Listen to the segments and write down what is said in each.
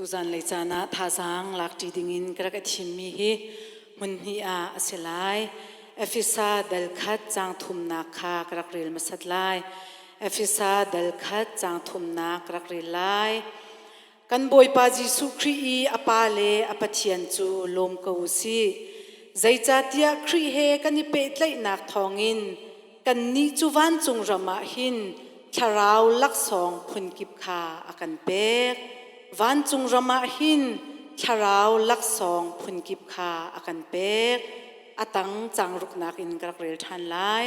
Tuzan lei caan ah thazaang lakṭi dingin ka rak i thimmi hi hmun hnih ah a si lai. Efesa dal khat caang thumnak kha ka rak rel hmasat lai. Efesa dal khat caang thumnak ka rak rel lai. Kan Bawipa Jesuh Khrih i a Pa le a Pathian cu lawm ko u sih. Zeicahtiah Khrih he kan i pehtlaihnak thawngin kannih cu vancung ram ah hin thlarau laksawng phunkip kha a kan pek. Vancung ram ah hin thlarau laksawng phunkip kha a kan pek. A tang caangruknak in ka rak rel ṭhan lai.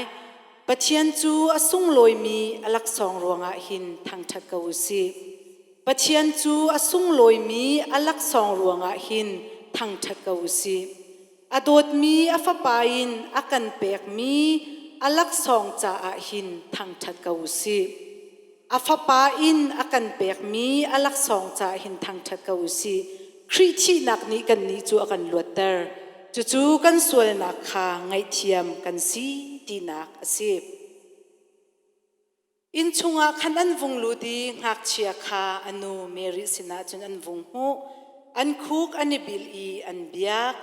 Pathian cu a sunglawimi a laksawng ruangah hin thangṭhat ko u sih. Pathian cu a sunglawimi a laksawng ruangah hin thangṭhat ko u sih. A dawtmi a fapa in a kan pekmi a laksawng caah hin thangṭhat ko u sih. A fapa in a kan pekmi a laksawng caah hin thangṭhat ko u sih. Khrih thihnak nih kannih cu a kan luatter. Cucu kan sualnak kha ngaihthiam kan si tinak a si. Inn chungah khan an vung lut i ngakchia kha a nu Mary sinah cun an vung hmuh. An khuk an i bil i an biak.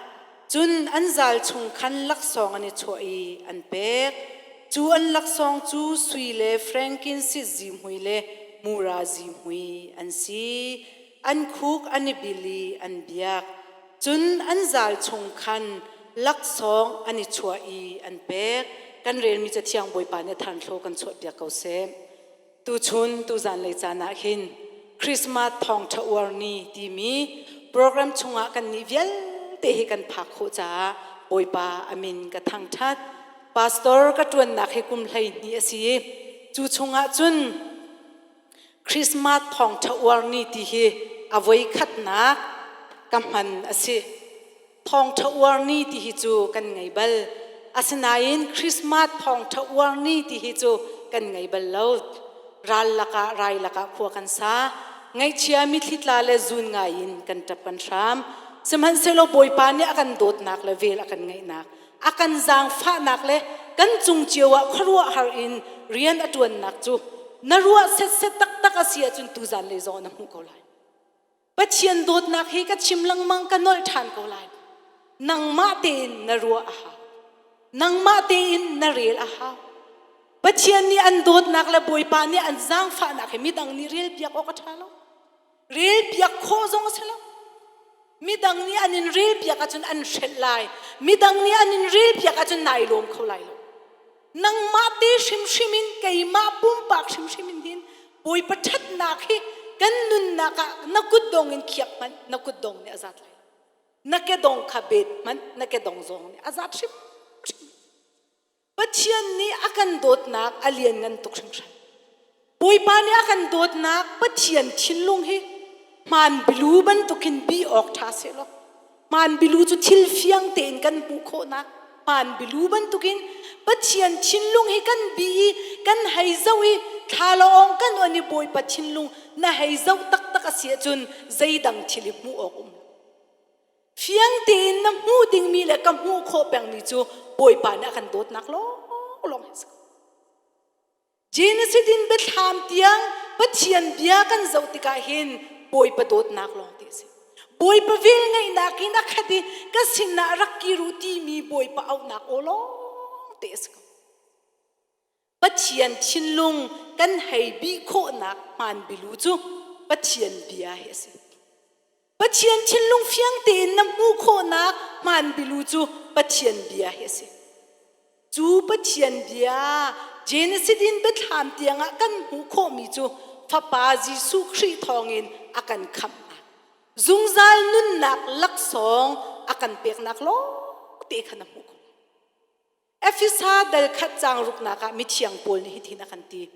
Cun an zal chung khan laksawng an i chuah i an pek. Cu an laksawng cu sui le frankincense zihmui le mura zihmui an si. An khuk an i bil i an biak. Cun an zal chung khan laksawng an i chuah i an pek. Kan relmi Cathiang Bawipa nih a thanthlo kan chuahpiak ko seh. Tuchun tuzan lei caan ah hin Christmas thawngṭha uar ni timi program chungah kannih vialte hi kan phak khawh caah Bawipa a min ka thangṭhat. Pastor ka ṭuannak hi kum 12 a si i cu chungah cun Christmas thawngṭha uar ni ti hi a voi khatnak ka hman a si. Thawngṭha uar ni ti hi cu kan ngei bal. Asinain Christmas thawngṭha uar ni ti hi cu kan ngei bal lo. Ral lakah rai lakah khua kan sa. Ngaihchia mitthli tla le zuun ngai in kan ṭap kan hram. Sihmanhsehlaw Bawipa nih a kan dawtnak le vel a kan ngeihnak a kan zaangfahnak le kan cung cio ah khuaruahhar in rian a ṭuannak cu na ruah setset taktak a si ahcun tuzan lei zong na hmuh ko lai. Pathian dawtnak hi ka chim lengmang ka nolh ṭhan ko lai. Nangmah tein na ruah a hau. Nangmah tein na rel a hau. Pathian nih an dawtnak le Bawipa nih an zaangfahnak hi midang nih rel piak awk a ṭha lo. Relpiak khawh zong a si lo. Midang nih an in relpiak ahcun an hrelh lai. Midang nih an in relpiak ahcun nai lawm kho lai lo. Nangmah te hrimhrim in keimah pumpak hrimhrim in hin Bawipa ṭhatnak hi kan nunnak ah na kutdong in khiak hmanh na kutdong nih a zat lai. Na kedong kha bet hmanh na kedong zong nih a zat hrimhrim. Pathian nih a kan dawtnak a lianngan tuk hringhran. Bawipa nih a kan dawtnak Pathian thinlung hi hmaan bilu bantukin bi awk ṭha sehlaw hmaan bilu cu thil fiang tein kan hmuh khawhnak hmaan bilu bantukin Pathian thinlung hi kan bi i kan hei zoh i thlalawng kan on i Bawipa thinlung na hei zoh taktak a si ahcun zeidang thil hi hmuh awk um Fiang tein na hmuh dingmi le ka hmuh khawh pengmi cu Bawipa nih a kan dawtnak lawnglawng hi a si ko. Genesis in biathlam tiang Pathian bia kan zoh tikah hin Bawipa dawtnak lawng te a si. Bawipa vel ngeihnak in a khat i ka sinah rak kir u timi Bawipa auhnak aw lawng te a si ko. Pathian thinlung kan hei bih khawhnak hmaan bilu cu Pathian bia hi a si. Pathian thinlung fiang tein na hmuh khawhnak hmaan bilu cu Pathian bia hi a si. Cu Pathian bia Genesis in biathlam tiangah kan hmuh khawhmi cu Fapa Jesuh Khrih thawngin a kan khamhnak, zungzal nunnak laksawng a kan peknak lawng te kha na hmuh khawh. Efesa dal khat caang ruknak ah mithiang Paul nih hitin a kan ti.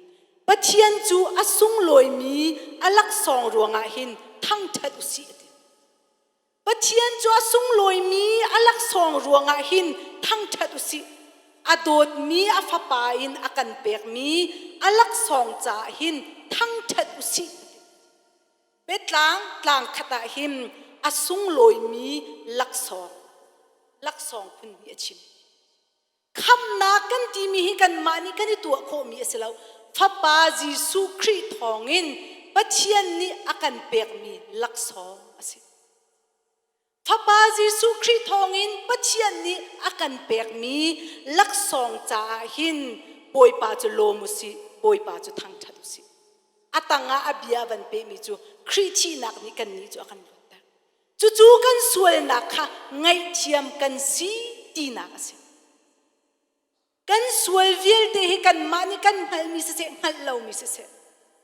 Pathian cu a sunglawimi a laksawng ruangah hin thangṭhat u sih a ti. Pathian cu a sunglawimi a laksawng ruangah hin thangṭhat u sih. A dawtmi a fapa in a kan pekmi a laksawng caah hin thangṭhat u sih. Biatlang tlang khat ah hin a sunglawimi laksawng laksawng phun hnih a chim. Khamnak kan timi hi kanmah nih kan i tuah khawhmi a si lo. Fapa Jesuh Khrih thawngin Pathian nih a kan pekmi laksawng a si. Fapa Jesuh Khrih thawngin Pathian nih a kan pekmi laksawng caah hin Bawipa cu lawm u sih, Bawipa cu thangṭhat u sih. A tangah a bia van pehmi cu Khrih thihnak nih kannih cu a kan luatter. Cucu kan sualnak kha ngaihthiam kan si tinak a si. Kan sual vialte hi kanmah nih kan hngalhmi siseh, hngalh lomi siseh,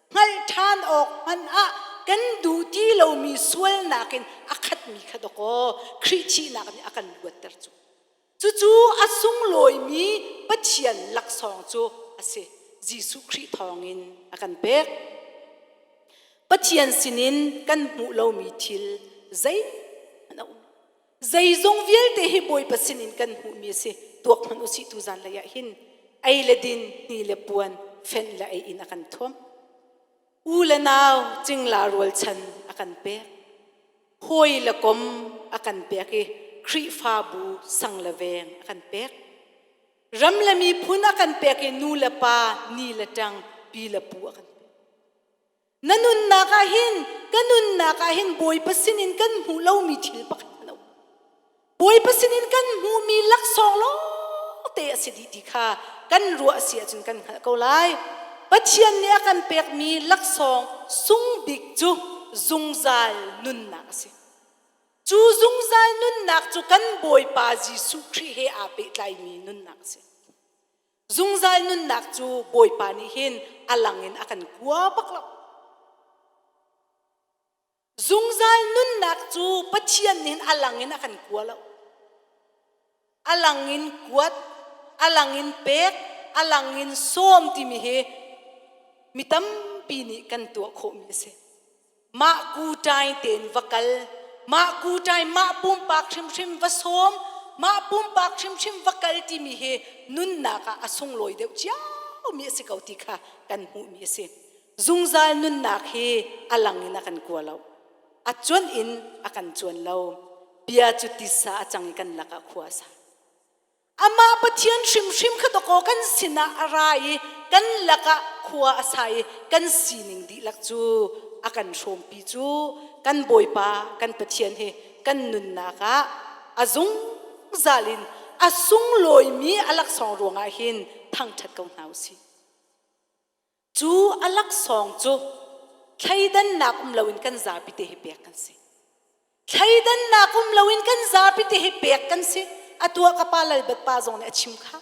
hngalh ṭhan awk hmanh ah kan duh ti lomi sualnak in a khatmi kha dawkaw Khrih thihnak nih a kan luatter cu. Cucu a sunglawimi Pathian laksawng cu a si. Jesuh Khrih thawngin a kan pek. Pathian sinin kan hmuh lomi thil zeihmanh a um. Zeizong vialte hi Bawipa sinin kan hmuhmi a si. Tuak hmanh usih tu zanlei ah hin ei le din, hni le puan, fenh le ei in a kan thuam. U le nau cingla rualchan a kan pek. Hawi le kom a kan pek i Khrihfabu sang le veng a kan pek. Ram le miphun a kan pek i nu le pa, ni le ṭang, pi le pu a kan pek. Na nunnak ah hin ka nunnak ah hin Bawipa sinin kan hmuh lomi thil pakhat a lo. Bawipa sinin kan hmuhmi laksawng lawngte a si dih ti kha kan ruah a si ahcun kan hngalh ko lai. Pathian nih a kan pekmi laksawng sung bik cu zungzal nunnak a si. Cu zungzal nunnak cu kan Bawipa Jesuh Khrih he aa pehtlaimi nunnak a si. Zungzal nunnak cu Bawipa nih hin a lang in a kan kua bak lo. Zungzal nunnak cu Pathian nih hin a lang in a kan kua lo. A lang in kuat, a lang in pek, a lang in sawm timi hi mi tampi nih kan tuah khawhmi a si. Mah kuṭai tein va kal, mah kuṭai mah pumpak hrimhrim va sawm, mah pumpak hrimhrim va kal timi hi nunnak ah a sunglawi deuh ciomi a si ko ti kha kan hmuhmi a si. Zungzal nunnak hi a lang in a kan kua lo. A cuanh in a kan cuan lo. Bia cu tisa a cang i kan lakah khua a sa. Amah Pathian hrimhrim kha dawkaw kan sinah a ra i kan lakah khua a sa i kan sining dihlak cu a kan hrawmpi cu kan Bawipa kan Pathian hi kan nunnak ah a zungzal in a sunglawimi a laksawng ruangah hin thangṭhat ko hna u sih. Cu a laksawng cu thleidannak um loin kan zapi te hi pek kan si. Thleidannak um loin kan zapi te hi pek kan si. Atu ah ka pa Lalbat pa zong nih a chim kha.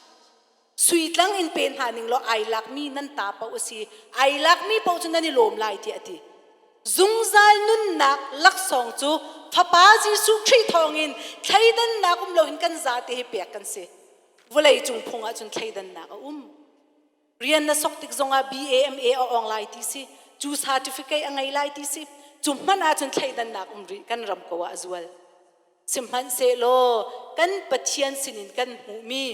Suitlang in pe hna ning law ai lakmi nan ta paoh a si. Ai lakmi paoh cu nan i lawm lai tiah a ti. Zungzal nunnak laksawng cu Fapa Jesuh Khrih thawngin thleidannak um loin kan zate hi pek kan si. Vawlei cung phung ahcun thleidannak a um. Rian na sok tik zongah BAMA a awng lai ti si, cu certificate a ngei lai ti si, cu hmanh ahcun thleidannak um rih kan ram ko ah a zual. Sihmanhsehlaw kan Pathian sinin kan hmuhmi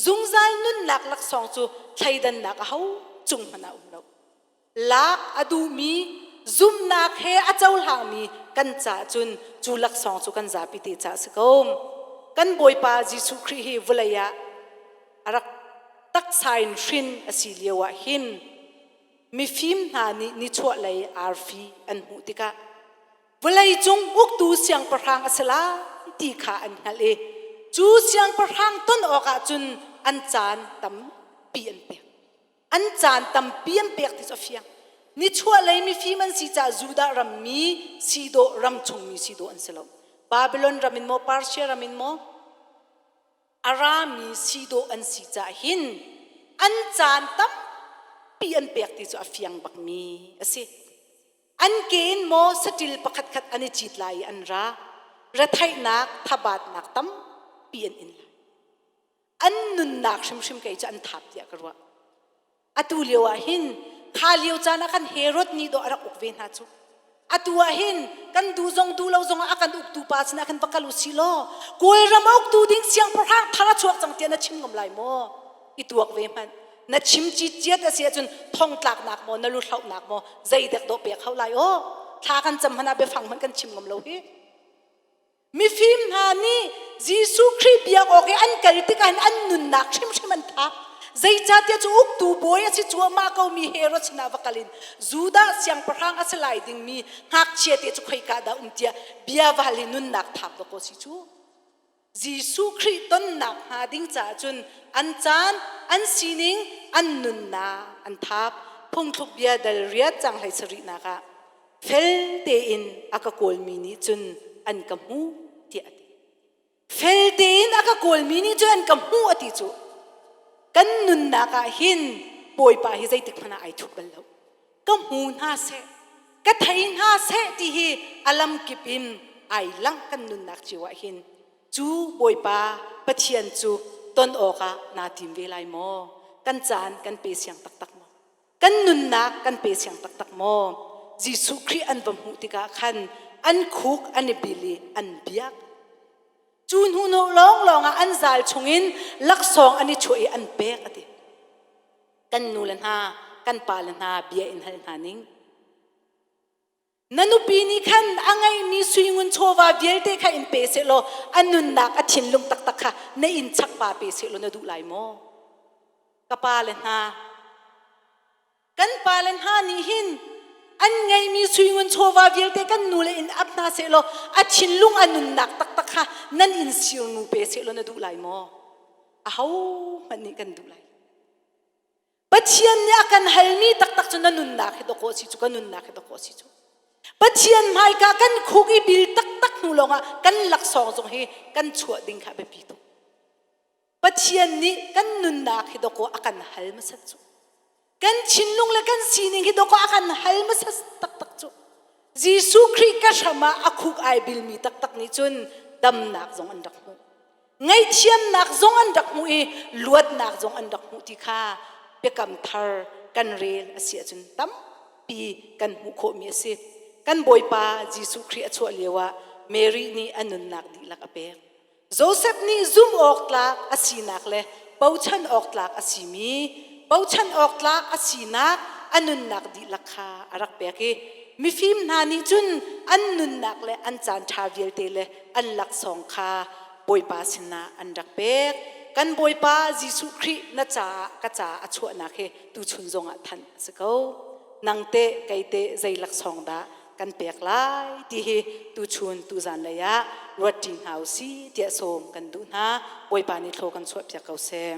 zungzal nunnak laksawng cu thleidannak a ho cung hmanh ah um lo. Lak a duhmi zumhnak he a cohlangmi kan caah cun cu laksawng cu kan zapi te caah si ko. Kan Bawipa Jesuh Khrih hi vawlei ah a rak taksa in hrin a si lio ah hin mifim hna nih nichuahlei arfi an hmuh tikah vawleicung uktu siangpahrang a si lai ti kha an hngalh i cu siangpahrang ton awkah cun an caan tampi an pek. An caan tampi an pek ti cu a fiang. Nichuahlei mifim an si caah Judah rammi si dawh ram chungmi si dawh an si lo. Babylon ram in maw Persia ram in maw a rami si dawh an si caah hin an caan tampi an pek ti cu a fiang bakmi a si. An ke in maw saṭil pakhatkhat an i cit lai i an ra, retheihnak, thabatnak tampi an in lai. An nunnak hrimhrim kei cu an thap tiah ka ruah. Atu lio ah hin kha lio caan ah khan Herod nih dawh a rak uk ve hna cu. Atu ah hin kan duh zong duh lo zong ah a kan uktu pa sinah khan va kal u sih law Kawlram a uktu ding siangpahrang thar a chuak cang tiah na chim ngam lai maw? I tuak ve hmanh. Na chim citciat a si ahcun thongtlaknak maw na lu hlohnak maw zeidek dawh pek hau lai aw. Thla kan cam hmanh ah biafang hmanh kan chim ngam lo hi. Mifim hna nih Jesuh Khrih biak awk i an kal tikah hin an nunnak hrimhrim an thap. Zeicahtiah cu uktu bawi a si cuahmah komi Herod sinah va kal in Judah siangpahrang a si lai dingmi ngakchia te cu khoika dah um tiah bia va hal i nunnak thap dawkaw si cu. Jesuh Khrih tonnak hnga ding caah cun an caan, an sining, an nunnak an thap. Phungthluk bia dal riat cang hlei sarihnak ah fel tein a ka kawlmi nih cun an ka hmuh tiah a ti. Fel tein a ka kawlmi nih cun an ka hmuh a ti cu. Kan nunnak ah hin Bawipa hi zeitik hmanh ah ai thup bal lo. Ka hmu hna seh, ka thei hna seh ti hi a lamkip in ai langh kan nunnak cio ah hin cu Bawipa Pathian cu ton awkah naa tim ve lai maw? Kan caan kan pe siang taktak maw? Kan nunnak kan pe siang taktak maw? Jesuh Khrih an va hmuh tikah khan an khuk an i bil i an biak. Cu hnu lawnglawng ah an zal chungin laksawng an i chuah i an pek a ti. Kan nu le hna, kan pa le hna bia in hal hna ning. Na nupi nih khan a ngeihmi suingun chawva vialte kha in pe sehlaw a nunnak a thinlung taktak kha na inn chakpa pe sehlaw na duh lai maw? Ka pa le hna, kan pa le hna nih hin an ngeihmi suingun chawva vialte kan nu le in ap hna sehlaw a thinlung a nunnak taktak kha nan inn sirnu pe sehlaw na duh lai maw? Ahohmanh nih kan duh lai. Pathian nih a kan halmi taktak cu na nunnak hi dawkaw si cu ka nunnak hi dawkaw si cu. Pathian hmaika kan khuk i bil taktak hnu lawngah kan laksawng zong hi kan chuah ding kha biapi tuk. Pathian nih kan nunnak hi dawkaw a kan hal hmasat cu. Kan thinlung le kan sining hi dawkaw a kan hal hmasat taktak cu. Jesuh Khrih ka hram ah a khuk ai bilmi taktak nih cun damnak zong an rak hmuh. Ngaihthiamnak zong an rak hmuh i luatnak zong an rak hmuh ti kha biakam thar kan rel a si ahcun tampi kan hmuh khawhmi a si. Kan Bawipa Jesuh Khrih a chuah lioah Mary nih a nunnak dihlak a pek. Josef nih zumh awk tlak a sinak le bochan awk tlak a simi bochan awk tlak a sinak a nunnak dihlak kha a rak pek i mifim hna nih cun an nunnak le an caan ṭha vialte le an laksawng kha Bawipa sinah an rak pek. Kan Bawipa Jesuh Khrih na caah ka caah a chuahnak hi tuchun zongah thanh a si ko. Nang teh kei teh zei laksawng dah kan pek lai ti hi tuchun tuzan lei ah ruat ṭi hna u si tiah sawm kan duh hna. Bawipa nih thlaw kan chuahpiak ko seh.